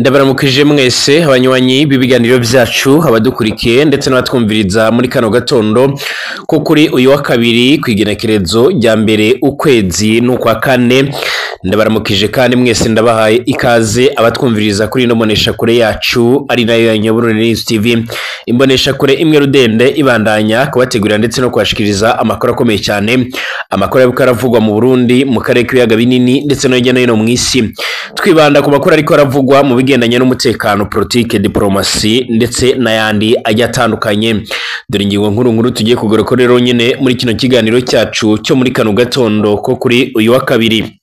Ndabaramukije mwese abanywanyi b'ibiganiro vyacu, abadukurikiye ndetse n'abatwumviriza muri kano gatondo ko kuri uyu wa kabiri kw'igenekerezo rya mbere ukwezi n'ukwa kane. Ndabaramukije kandi mwese ndabahaye ikaze abatwumviriza kuri ino mboneshakure yacu ari nayo ya Nyaburundu News TV, imboneshakure imwe rudende ibandanya kubategurira ndetse no kubashikiriza amakuru akomeye cyane, amakuru ariko aravugwa mu Burundi, mu karere k'ibiyaga binini ndetse no hirya no hino mw'isi. Twibanda ku makuru ariko aravugwa mu bigendanye n'umutekano, politike, diplomasi ndetse n'ayandi agiye atandukanye. Dore ingingo nkuru nkuru tugiye kugaruka rero nyine muri kino kiganiro cyacu cyo muri kano gatondo ko kuri uyu wa kabiri.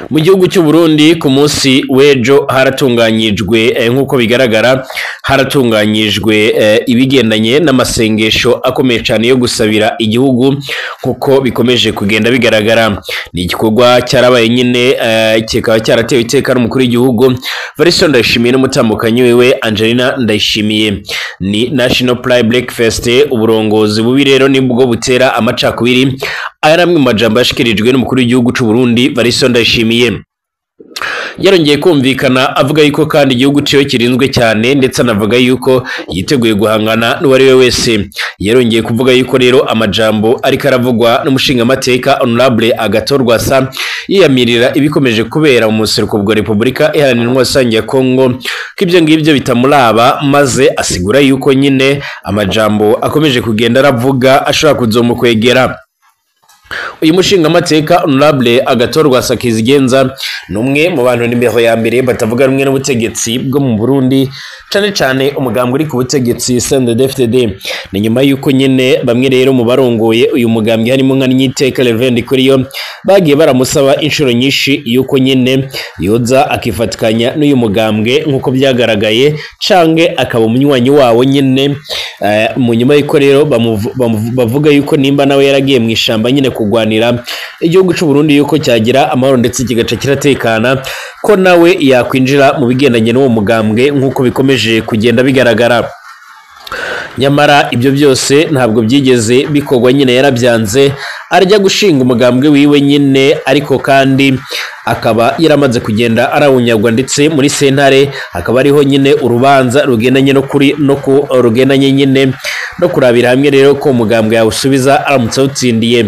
Mu gihugu cy'u Burundi ku munsi w'ejo haratunganyijwe nk'uko bigaragara haratunganyijwe ibigendanye n'amasengesho akomeye cyane yo gusabira igihugu nk'uko bikomeje kugenda bigaragara. Ni igikorwa cyarabaye nyine kikaba cyaratewe iteka n'umukuru w'igihugu Evariste Ndayishimiye n'umutambukanyi wiwe Angelina Ndayishimiye. Ni National Pride Breakfast. Uburongozi bubi rero nibwo butera amacakubiri. Aya ni amwe mu majambo yashikirijwe n'umukuru w'igihugu cy'u Burundi Evariste Ndayishimiye. Yarongeye kumvikana avuga yuko kandi igihugu ciwe kirinzwe cyane, ndetse anavuga yuko yiteguye guhangana n'uwari we wese. Yarongeye kuvuga yuko rero amajambo ariko aravugwa n'umushingamateka Honorable Agathon Rwasa yiyamirira ibikomeje kubera mu buseruko bwa Repubulika Iharanira Intwaro Rusange ya Kongo, ko ibyo ngibyo bitamuraba, maze asigura yuko nyine amajambo akomeje kugenda aravuga ashobora kuzomukwegera. Uyu mushingamateka Honorable Agathon Rwasa Kizigenza ni umwe mu bantu nimero ya mbere batavuga rumwe n'ubutegetsi bwo mu Burundi, cane cane umugambwe uri ku butegetsi CNDD-FDD. Ni nyuma yuko nyine bamwe rero mu barongoye uyu mugambwe harimo nka Nyiteka Reverend Ndikuriyo bagiye baramusaba inshuro nyinshi yuko nyine yoza akifatikanya n'uyu mugambwe nk'uko byagaragaye, canke akaba umunywanyi wawo nyine. Mu nyuma yuko rero bavuga yuko nimba nawe yaragiye mu ishamba nyine kugwanira igihugu cy'u Burundi yuko cyagira amahoro ndetse kigaca kiratekana, ko nawe yakwinjira mu bigendanye n'uwo mugambwe nk'uko bikomeje kugenda bigaragara. Nyamara ibyo byose ntabwo byigeze bikorwa, nyine yarabyanze arajya gushinga umugambwe wiwe nyine, ariko kandi akaba yaramaze kugenda arawunyagwa, ndetse muri sentare hakaba ariho nyine urubanza rugendanye no kuri no ku rugendanye nyine no kurabira hamwe rero ko umugambwe yawusubiza aramutse awutsindiye.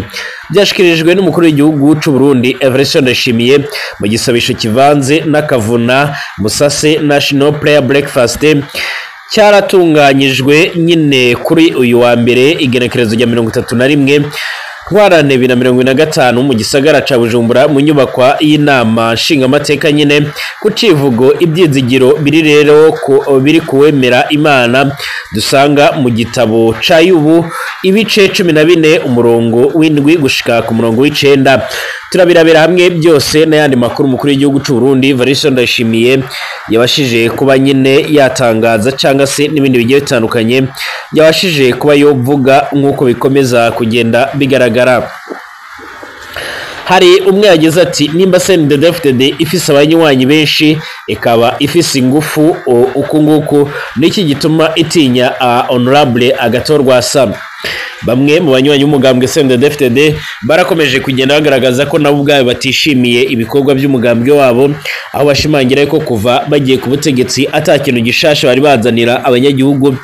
Byashikirijwe n'umukuru w'igihugu cy'u Burundi Evariste Ndayishimiye mu gisabisho kivanze n'akavuna Musase National Prayer Breakfast cyaratunganyijwe nyine kuri uyu wa mbere igenekerezo rya 31 Ntwarante 2025 mu gisagara ca Bujumbura mu nyubakwa y'inama nshingamateka nyine ku civugo ibyizigiro biri rero biri kuwemera Imana dusanga mu gitabo ca Yubu ibice 14 umurongo w'indwi gushika ku murongo w'icenda. Turabirabira hamwe byose n'ayandi makuru mukuru y'igihugu cy'u Burundi Evariste Ndayishimiye yabashije kuba nyine yatangaza, cyangwa se n'ibindi bigiye bitandukanye yabashije kuba yovuga nk'uko bikomeza kugenda bigaragara. Hari umwe yagize ati nimba CNDD-FDD ifise abanywanyi benshi ikaba ifise ingufu uku nguku, niki gituma itinya Honorable Agathon Rwasa? Bamwe mu banywanyi b'umugambwe CNDD-FDD barakomeje kugenda bagaragaza ko nabo ubwabo batishimiye ibikorwa by'umugambwe wabo, aho bashimangira ko kuva bagiye ku butegetsi ata kintu gishasha bari bazanira abanyagihugu,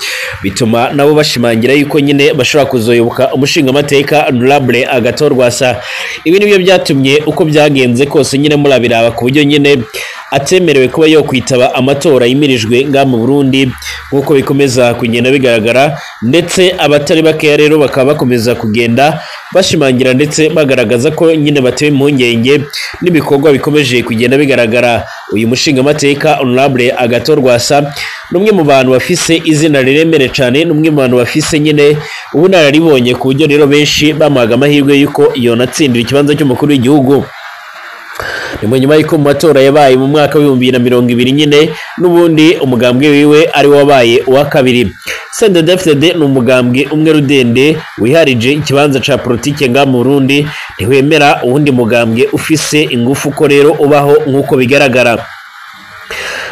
bituma nabo bashimangira yuko nyine bashobora kuzoyoboka umushingamateka Honorable Agathon Rwasa. Ibi nibyo byatumye uko byagenze kose nyine murabiraba ku buryo nyine atemerewe kuba yo kwitaba amatora yimirijwe nga mu Burundi nk'uko bikomeza kugenda bigaragara, ndetse abatari bakeya rero bakaba bakomeza kugenda bashimangira ndetse bagaragaza ko nyine batewe impungenge n'ibikorwa bikomeje kugenda bigaragara. Uyu mushingamateka Honorable Agathon Rwasa ni umwe mu bantu bafise izina riremere cyane, ni umwe mu bantu bafise nyine ubunararibonye ku buryo rero benshi bamuhaga amahirwe yuko yonatsindira ikibanza cy'umukuru w'igihugu. Ni nyuma y'uko mu matora yabaye mu mwaka w'2020 nyine n'ubundi umugambwe wiwe ari wabaye uwa kabiri. CNDD-FDD ni umugambwe umwe rudende wiharije ikibanza ca politike nga mu Burundi, ntiwemera uwundi mugambwe ufise ingufu ko rero ubaho nk'uko bigaragara.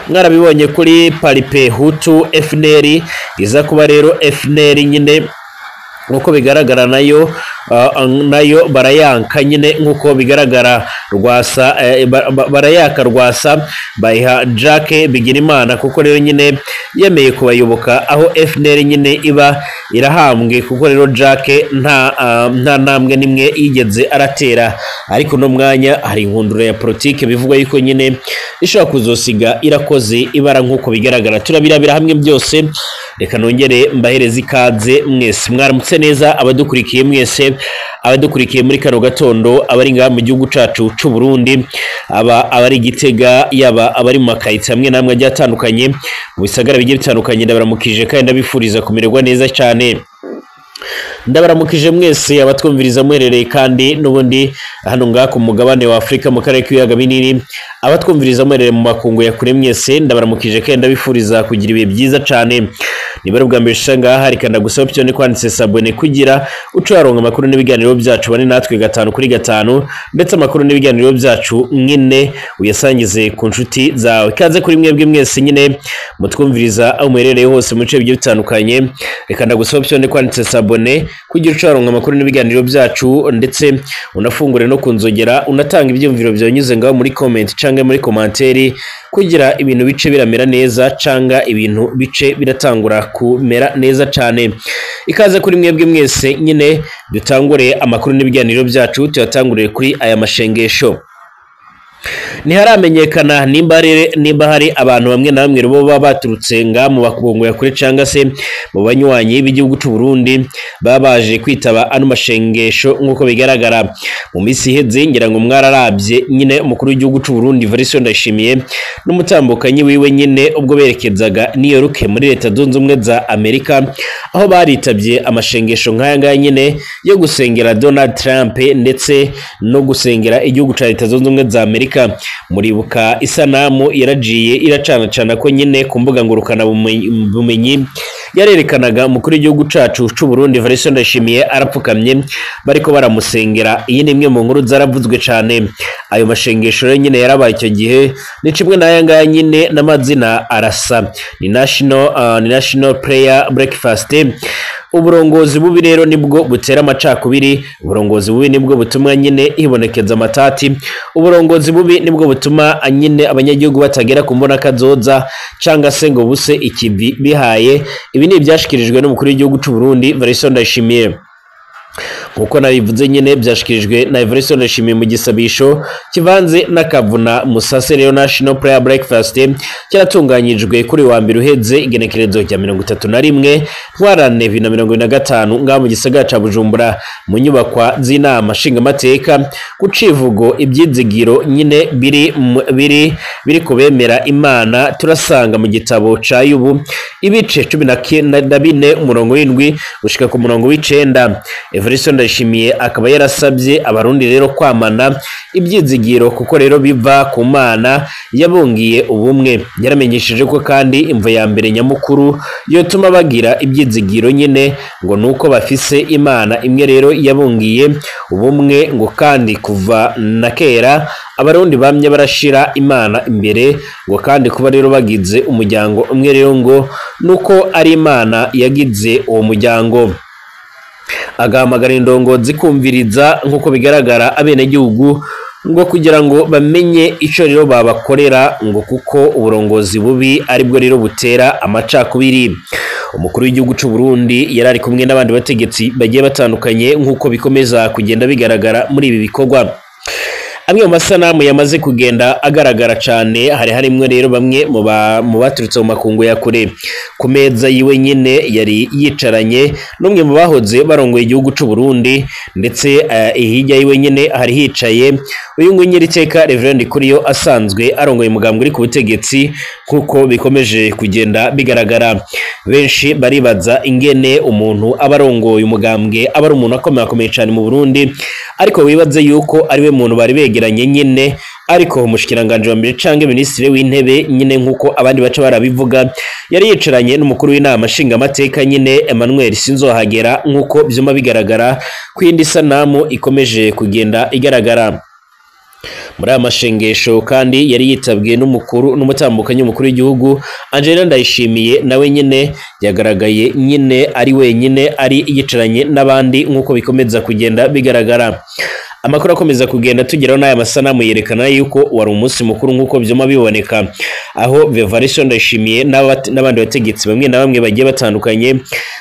Mwarabibonye kuri Paripe Hutu FNL iza kuba rero FNL nyine nkuko bigaragara nayo nayo barayanka nyine, nkuko bigaragara Rwasa barayaka Rwasa bayiha Jack Bigirimana, kuko rero nyine yemeye kubayoboka, aho FNL nyine iba irahambwe, kuko rero Jack nta ntambwe nimwe yigeze aratera. Ariko no mwanya hari inkundura ya politike bivugwa yuko nyine ishobora kuzosiga irakoze ibara nkuko bigaragara. Turabirabira hamwe byose, reka nongere mbahereze ikaze mwese. Mwaramutse neza abadukurikiye mwese, abadukurikiye muri kano gatondo, abari ngaha mu gihugu cacu c'u Burundi, aba abari Gitega, yaba abari mu makayitsi hamwe namwe agiye atandukanye mu bisagara bigiye bitandukanye, ndabaramukije kandi ndabifuriza kumererwa neza cyane. Ndabaramukije mwese abatwumviriza muherereye kandi n'ubundi hano ngaha ku mugabane wa Afurika mu karere k'ibiyaga binini, abatwumviriza muherereye mu makungu ya kure mwese ndabaramukije kandi ndabifuriza kugira ibihe byiza cyane. Niba ari ubwa mbere ushika ngaha, reka ndagusaba option kwanditse s'abonner kugira uce waronka amakuru n'ibiganiro byacu, bane natwe 5 kuri 5, ndetse amakuru n'ibiganiro byacu nyine uyasangize ku nshuti zawe. Ikaze kuri mwebwe mwese nyine mutwumviriza aho muherereye hose mu bice bigiye bitandukanye, reka ndagusaba option kwanditse s'abonner kugira uce waronka amakuru n'ibiganiro byacu, ndetse unafungure no kunzogera, unatanga ibyumviro byawe unyuze ngaho muri comment canke muri commentaire, kugira ibintu bice biramera neza canga ibintu bice biratangura kumera neza cyane. Ikaze kuri mwebwe mwese nyine dutangure amakuru n'ibiganiro byacu, tuyatangurire kuri aya mashengesho. Ntiharamenyekana nimba hari abantu bamwe na bamwe bo baba baturutse nga mu bakungu ya kure canga se mu banywanyi b'igihugu c'u Burundi babaje kwitaba ano mashengesho nkuko bigaragara. Mu minsi iheze ngira ngo mwararavye nyine umukuru w'igihugu c'u Burundi Evariste Ndayishimiye n'umutambukanyi wiwe nyine ubwo berekezaga New York muri Leta Zunze Ubumwe za Amerika, aho baritavye amashengesho nk'aya ngaya nyine yo gusengera Donald Trump ndetse no gusengera igihugu ca Leta Zunze Ubumwe za Amerika. Muribuka isanamu yaragiye iracanacana ko nyine ku mbuga ngurukana bumenyi yarerekanaga umukuru w'igihugu cacu c'u Burundi Evariste Ndayishimiye arapfukamye bariko baramusengera. Iyi ni imwe mu nkuru zaravuzwe cane. Ayo mashengesho rero nyine yarabaye icyo gihe, ni kimwe n'aya ngaya nyine n'amazina arasa, ni National Prayer Breakfast. Uburongozi bubi rero nibwo butera amacakubiri, uburongozi bubi nibwo butuma nyine hibonekeza amatati, uburongozi bubi nibwo butuma nyine abanyagihugu batagera ku mbona kazoza canga se ngo buse ikivi bihaye. Ibi ni ibyashikirijwe n'umukuru w'igihugu c'u Burundi Evariste Ndayishimiye. Nkuko nabivuze nyine byashikirijwe na Evariste Ndayishimiye mu gisabisho kivanze n'akavuna musase rero National Prayer Breakfast cyaratunganyijwe kuri wa mbere uheze igenekerezo rya 31 Ntwarante 2025 ngaha mu gisagara ca Bujumbura mu nyubakwa z'inama nshingamateka ku civugo ibyizigiro nyine biri kubemera Imana. Turasanga mu gitabo ca Yubu ibice 14 umurongo w'indwi gushika ku murongo w'icenda. Evariste Ndayishimiye akaba yarasabye abarundi rero kwamana ibyizigiro kuko rero biva ku Mana yabungiye ubumwe. Yaramenyesheje ko kandi imvo ya mbere nyamukuru yotuma bagira ibyizigiro nyine ngo nuko bafise Imana imwe rero yabungiye ubumwe, ngo kandi kuva na kera abarundi bamye barashira Imana imbere, ngo kandi kuba rero bagize umuryango umwe rero ngo nuko ari Imana yagize uwo muryango. Agahamagara indongozi kumviriza nkuko bigaragara abenegihugu ngo kugira ngo bamenye ico rero babakorera, ngo kuko uburongozi bubi aribwo rero butera amacakubiri. Umukuru w'igihugu c'u Burundi yarari kumwe n'abandi bategetsi bagiye batandukanye nkuko bikomeza kugenda bigaragara muri ibi bikorwa. Amwe mu masanamu yamaze kugenda agaragara cyane, hari harimwe rero bamwe mu baturutse mu makungu ya kure. Ku meza yiwe nyine yari yicaranye n'umwe mu bahoze barongoye igihugu c'u Burundi, ndetse hirya yiwe nyine hari hicaye uyu nguyu nyiriteka Reverend Kuriyo asanzwe arongoye umugambwe uri ku butegetsi nkuko bikomeje kugenda bigaragara. Benshi baribaza ingene umuntu aba arongoye umugambwe aba ari umuntu akomeye cyane mu Burundi, ariko wibaze yuko ari we muntu bari begeranye nyine, ariko umushikiranganje wa mbere canke minisitiri w'intebe nyine nkuko abandi baca barabivuga yari yicaranye n'umukuru w'inama nshingamateka nyine Emmanuel Sinzohagera, nkuko byuma bigaragara kwindi sanamu ikomeje kugenda igaragara. Muri aya mashengesho kandi yari yitabwiye n'umukuru n'umutambukanyi w'umukuru w'igihugu Angelina Ndayishimiye, nawe nyine yagaragaye nyine ari wenyine, ari yicaranye n'abandi nk'uko bikomeza kugenda bigaragara. Amakuru akomeza kugenda tugeraho n'aya masanamu yerekana yuko wari umunsi mukuru nk'uko byuma biboneka, aho Evariste Ndayishimiye n'abandi bategetsi bamwe na bamwe bagiye batandukanye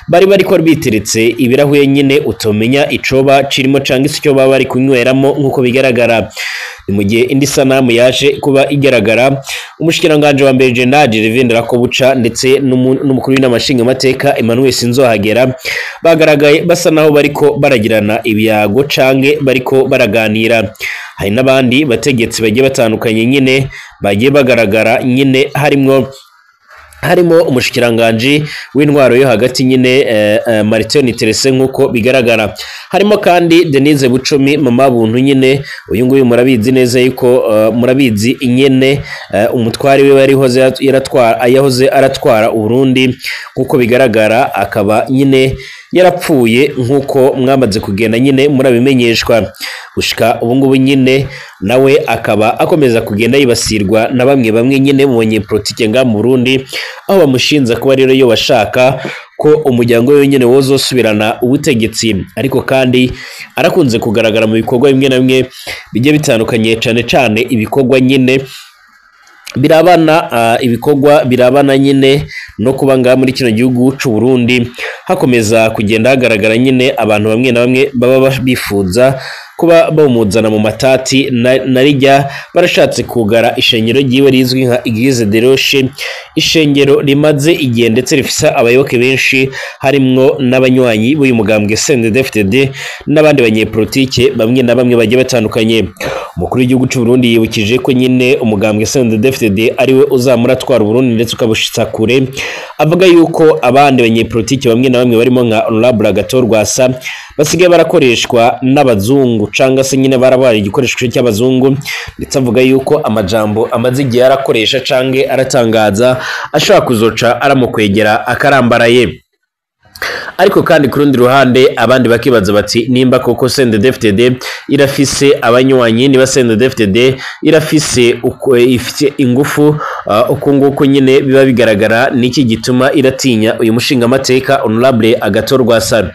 bari bariko biteretse ibirahuye nyine utomenya icoba cirimo canke se icyo baba bari kunyweramo nk'uko bigaragara. Ni mu gihe indi sanamu yaje kuba igaragara umushikiranganje wa mbere General Gervais Ndirakobuca ndetse n'umukuru w'inama nshingamateka Emmanuel Sinzohagera bagaragaye basa naho bariko baragirana ibyago canke bariko baraganira. Hari n'abandi bategetsi bagiye batandukanye nyine bagiye bagaragara nyine, harimo umushikiranganje w'intwaro yo hagati nyine Martin Terese nk'uko bigaragara. Harimo kandi Denise Bucumi mama buntu nyine, uyu nguyu murabizi neza yuko murabizi nyene umutwari we yarihoze yaratwara, yahoze aratwara Uburundi nk'uko bigaragara, akaba nyine yarapfuye nk'uko mwamaze kugenda nyine murabimenyeshwa. Gushika ubu ngubu nyine nawe akaba akomeza kugenda yibasirwa na bamwe bamwe nyine mu banyepolitike nga mu Burundi, aho bamushinza kuba rero yo bashaka ko umuryango we nyine wozosubirana ubutegetsi. Ariko kandi arakunze kugaragara mu bikorwa bimwe na bimwe bigiye bitandukanye, cane cane ibikorwa nyine birabana ibikorwa birabana nyine no kuba ngaha muri kino gihugu c'u Burundi hakomeza kugenda hagaragara nyine abantu bamwe na bamwe baba bifuza kuba bamuzana mu matati na rijya barashatse kugara ishengero ryiwe rizwi nka Église de Roche, ishengero rimaze igihe ndetse rifise abayoboke benshi harimwo n'abanywanyi b'uyu mugambwe CNDD-FDD n'abandi banyepolitike bamwe na bamwe bagiye batandukanye. Umukuru w'igihugu c'u Burundi yibukije ko nyine umugambwe CNDD-FDD ariwe uzamuratwara Uburundi ndetse ukabushitsa kure, avuga yuko abandi banyepolitike bamwe na bamwe barimo nka Honorable Agathon Rwasa basigaye barakoreshwa n'abazungu canga se nyine barabaye igikoresho cy'abazungu, ndetse avuga yuko amajambo amaze igihe arakoresha canke aratangaza ashobora kuzoca aramukwegera akarambaraye. Ariko kandi ku rundi ruhande abandi bakibaza bati nimba koko CNDD-FDD irafise abanywanyi, niba CNDD-FDD irafise ifite ingufu uko nguko nyine biba bigaragara, niki gituma iratinya uyu mushingamateka Honorable Agathon Rwasa.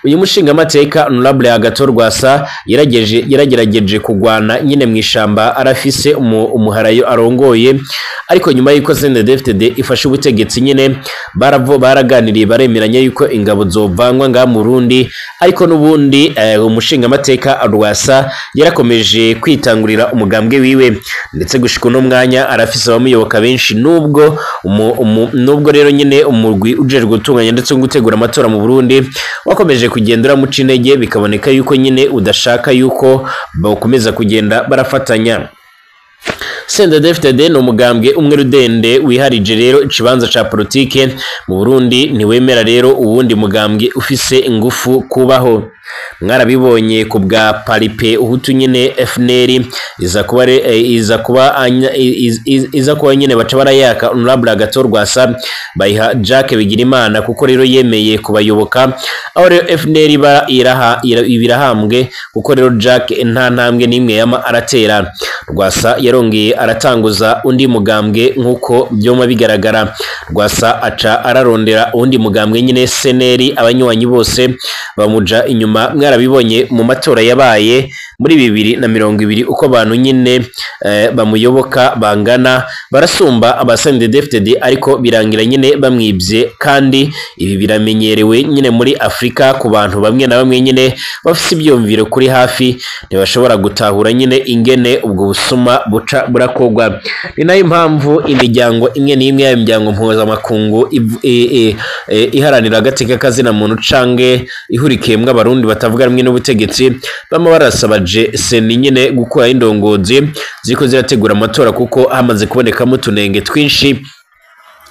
Uyu mushingamateka Honorable Agathon Rwasa yaragerageje kugwana nyine mu ishamba, arafise umuharayo arongoye, ariko nyuma yuko CNDD-FDD ifashe ubutegetsi nyine baraganiriye baremeranya yuko ingabo zovangwa nga mu Burundi, ariko n'ubundi umushingamateka Rwasa yarakomeje kwitangurira umugambwe wiwe, ndetse gushika uno mwanya arafise abamuyoboka benshi, nubwo nubwo rero nyine umurwi ujejwe gutunganya ndetse no gutegura amatora mu Burundi wakomeje kugenda uramuca intege, bikaboneka yuko nyine udashaka yuko bakomeza kugenda barafatanya. CNDD-FDD ni umugambwe umwe rudende wiharije rero ikibanza ca politike mu Burundi, ntiwemera rero uwundi mugambwe ufise ingufu kubaho. Mwarabibonye ku bwa Paripe Uhutu nyine FNL iza kuba nyine baca barayaka Honorable Agathon Rwasa bayiha Jacques Bigirimana, kuko rero yemeye kubayoboka, aho rero FNL ibirahambwe kuko rero Jacques nta ntambwe n'imwe yama aratera. Rwasa yarongeye aratanguza undi mugambwe nk'uko byoma bigaragara. Rwasa aca ararondera undi mugambwe nyine CNL, abanywanyi bose bamuja inyuma. Mwarabibonye mu matora yabaye muri 2020 uko abantu nyine bamuyoboka bangana, barasumba aba CNDD-FDD, ariko birangira nyine bamwibye, kandi ibi biramenyerewe nyine muri Afrika ku bantu bamwe na bamwe nyine bafise ibyumviro kuri hafi, ntibashobora gutahura nyine ingene ubwo busuma buca burakogwa. Ni nayo impamvu imiryango imwe n'imwe y'imiryango mpuzamakungu iharanira agateka kazina muntu canke ihurikiyemwo abarundi batavuga rumwe n'ubutegetsi bama barasaba seni nyine gukura indongozi ziriko zirategura amatora, kuko hamaze kubonekamo utunenge twinshi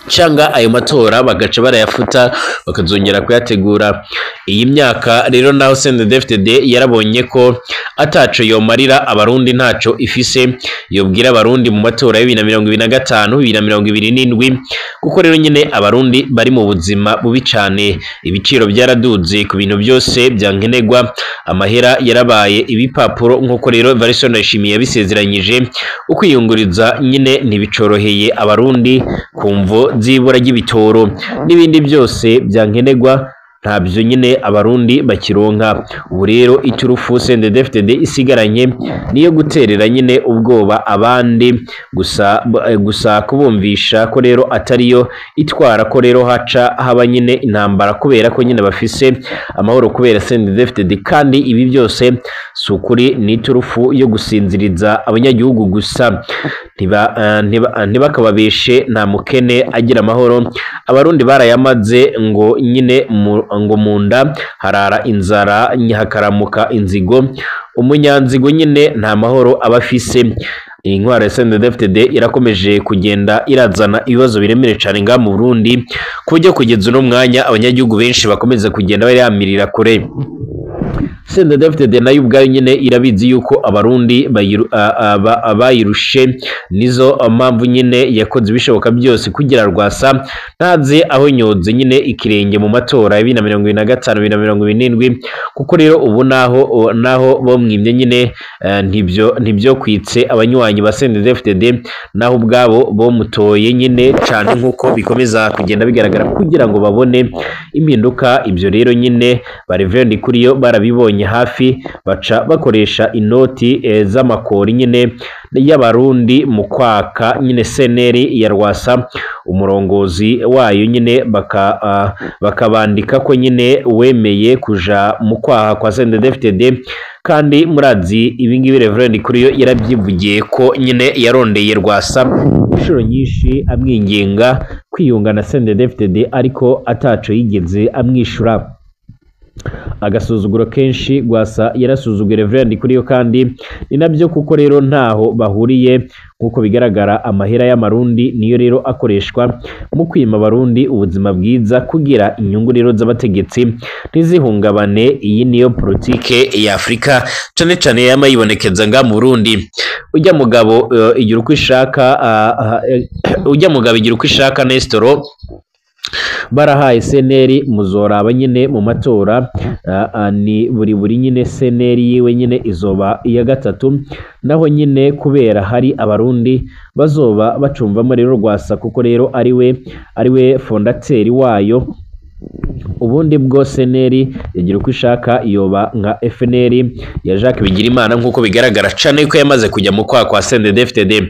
Canga ayo matora bagaca barayafuta, bakazongera kuyategura. Iyi myaka rero naho CNDD-FDD yarabonye ko ataco yomarira Abarundi, ntaco ifise yobwira Abarundi mu matora ya 2025, 2027, kuko rero nyine Abarundi bari mu buzima bubi cane. Ibiciro byaraduze ku bintu byose byankenerwa, amahera yarabaye ibipapuro nkuko rero Evariste Ndayishimiye yabisezeranyije. Ukwiyunguriza nyine ntibicoroheye Abarundi ku mvo z'ibura ry'ibitoro n'ibindi byose byankenerwa, ntabyo nyine Abarundi bakironka. Ubu rero iturufu CNDD-FDD isigaranye niyo guterera nyine ubwoba abandi gusa, gusa kubumvisha ko rero atariyo itwara, ko rero haca haba nyine intambara kubera ko nyine bafise amahoro kubera CNDD-FDD. Kandi ibi byose si ukuri, ni iturufu yo gusinziriza abanyagihugu gusa. Ntibakababeshe, nta mukene agira amahoro. Abarundi barayamaze ngo nyine ngo munda harara inzara hakaramuka inzigo, umunyanzigo nyine nta mahoro aba afise. Iyi ntwaro ya CNDD-FDD irakomeje kugenda irazana ibibazo biremereye cane ngaha mu Burundi, ku buryo kugeza uno mwanya abanyagihugu benshi bakomeza kugenda bayamirira kure. CNDD-FDD nayo ubwayo nyine irabizi yuko Abarundi bayirushe, nizo mpamvu nyine yakoze ibishoboka byose kugira Rwasa ntaze aho nyoze nyine ikirenge mu matora ya 2025, 2027, kuko rero ubu naho bomwimye nyine ntibyo kwitse abanywanyi ba CNDD-FDD, naho ubwabo bomutoye nyine cane nkuko bikomeza kugenda bigaragara kugira ngo babone impinduka. Ibyo rero nyine ba Reverend Ndikuriyo barabibonye hafi, baca bakoresha inoti z'amakori nyine y'Abarundi mu kwaka nyine CNL ya Rwasa, umurongozi wayo nyine bakabandika ko nyine wemeye kuja mu kwaha kwa CNDD-FDD. Kandi murazi ibingibi Reverend Ndikuriyo yarabyivugiye ko nyine yarondeye Rwasa inshuro nyinshi amwinginga kwiyunga na CNDD-FDD, ariko ataco yigeze amwishura. Agasuzuguro kenshi Rwasa yarasuzuguye Reverend Ndikuriyo, kandi ni nabyo kuko rero ntaho bahuriye nkuko bigaragara. Amahera y'Amarundi niyo rero akoreshwa mu kwima Abarundi ubuzima bwiza kugira inyungu rero z'abategetsi ntizihungabane. Iyi niyo politike ya Afrika cane cane yama yibonekeza nga mu Burundi. Ujya mugabo igira uko ishaka, ujya mugabo igira uko ishaka Nestor barahaye CNL, muzoraba nyine mu matora ni buri nyine CNL yiwe nyine izoba iya gatatu, naho nyine kubera hari Abarundi bazoba bacumvamo rero Rwasa, kuko rero ariwe fondateri wayo. Ubundi bwo CNL yagira uko ishaka yoba nka FNL ya Jacques Bigirimana nkuko bigaragara cane ko yamaze kujya mu kwa kwa CNDD-FDD.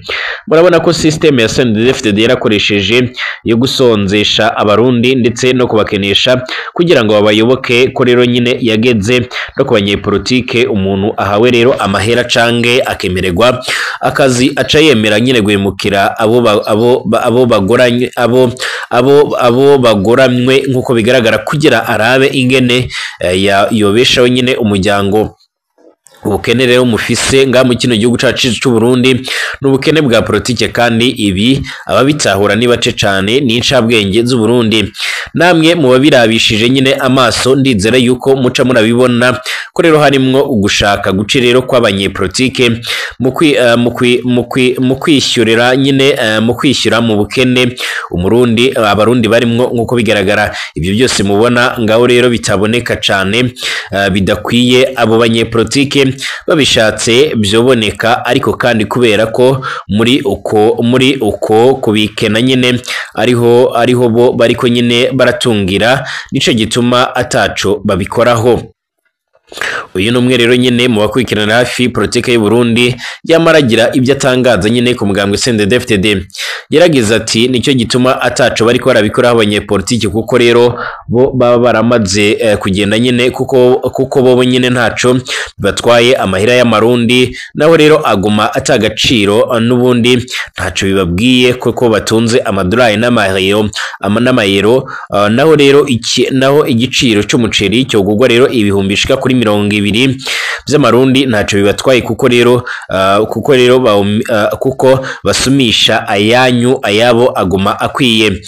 Murabona ko system ya CNDD-FDD yarakoresheje yo gusonzesha Abarundi ndetse no kubakenesha kugira ngo babayoboke, ko rero nyine yageze no ku banyepolitike. Umuntu ahawe rero amahera cange akemererwa akazi aca yemera nyine guhemukira abo bagoranye, abo bagoramwe nkuko bigaragara, kugira arabe ingene yobeshaho nyine umuryango. Ubukene rero mufise nga mu kino gihugu cacu c'u Burundi n'ubukene bwa politike, kandi ibi ababitahura ni bace cane, ni incabwenge z'u Burundi. Namwe mu babirabishije nyine amaso ndizera yuko muca murabibona ko rero harimwo ugushaka guce rero kw'abanyepolitike mu kwishyurira nyine, mu kwishyura mu bukene Umurundi, Abarundi barimwo nkuko bigaragara. Ibyo byose mubona ngaho rero bitaboneka cane, bidakwiye. Abo banyepolitike babishatse byoboneka, ariko kandi kubera ko muri uko kubikena nyine ariho bo bariko nyine baratungira, nico gituma ataco babikoraho. Uyu ni umwe rero nyine mu bakurikirana hafi politike y'u Burundi, yamaragira ibyo atangaza nyine ku mugambwe CNDD-FDD. Yaragize ati nicyo gituma ataco bariko barabikoraho abanyepolitike, kuko rero bo baba baramaze kugenda nyine, kuko bo nyine ntaco batwaye amahera y'Amarundi, naho rero aguma atagaciro n'ubundi ntaco bibabwiye kuko batunze amadolari n'amayero. Naho rero naho igiciro c'umuceri cyogurwa rero ibihumbi bishika kuri 20 by'Amarundi ntaco bibatwaye, kuko rero kuko basumisha ayanyu, ayabo aguma akwiye.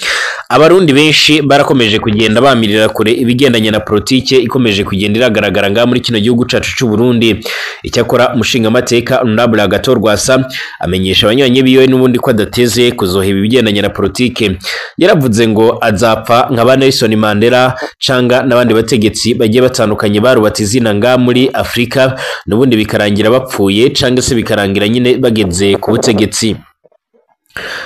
Abarundi benshi barakomeje kugenda bamirira kure ibigendanye na politike ikomeje kugenda iragaragara ngaha muri kino gihugu cacu c'u Burundi. Icyakora umushingamateka Honorable Agathon Rwasa amenyesha abanywanyi biwe n'ubundi ko adateze kuzoheba ibigendanye na politike. Yaravuze ngo azapfa nka ba Nelson Mandela canga n'abandi bategetsi bagiye batandukanye barubatse izina ngaha muri Afrika, n'ubundi bikarangira bapfuye canga se bikarangira nyine bageze ku butegetsi.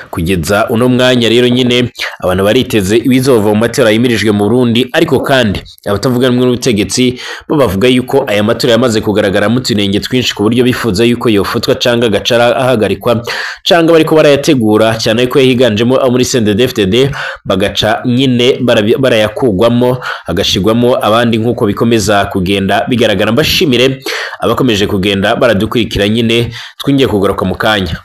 Kugeza uno mwanya rero nyine abantu bariteze ibizova mu matora yimirijwe mu Burundi, ariko kandi abatavuga rumwe n'ubutegetsi bo bavuga yuko aya matora yamaze kugaragaramo utunenge twinshi ku buryo bifuza yuko yofutwa canga agaca ahagarikwa, canga bariko barayategura cyane ko higanjemo abo muri CNDD-FDD bagaca nyine barayakugwamo hagashigwamo abandi nk'uko bikomeza kugenda bigaragara. Mbashimire abakomeje kugenda baradukurikira nyine, twingiye kugaruka mu kanya.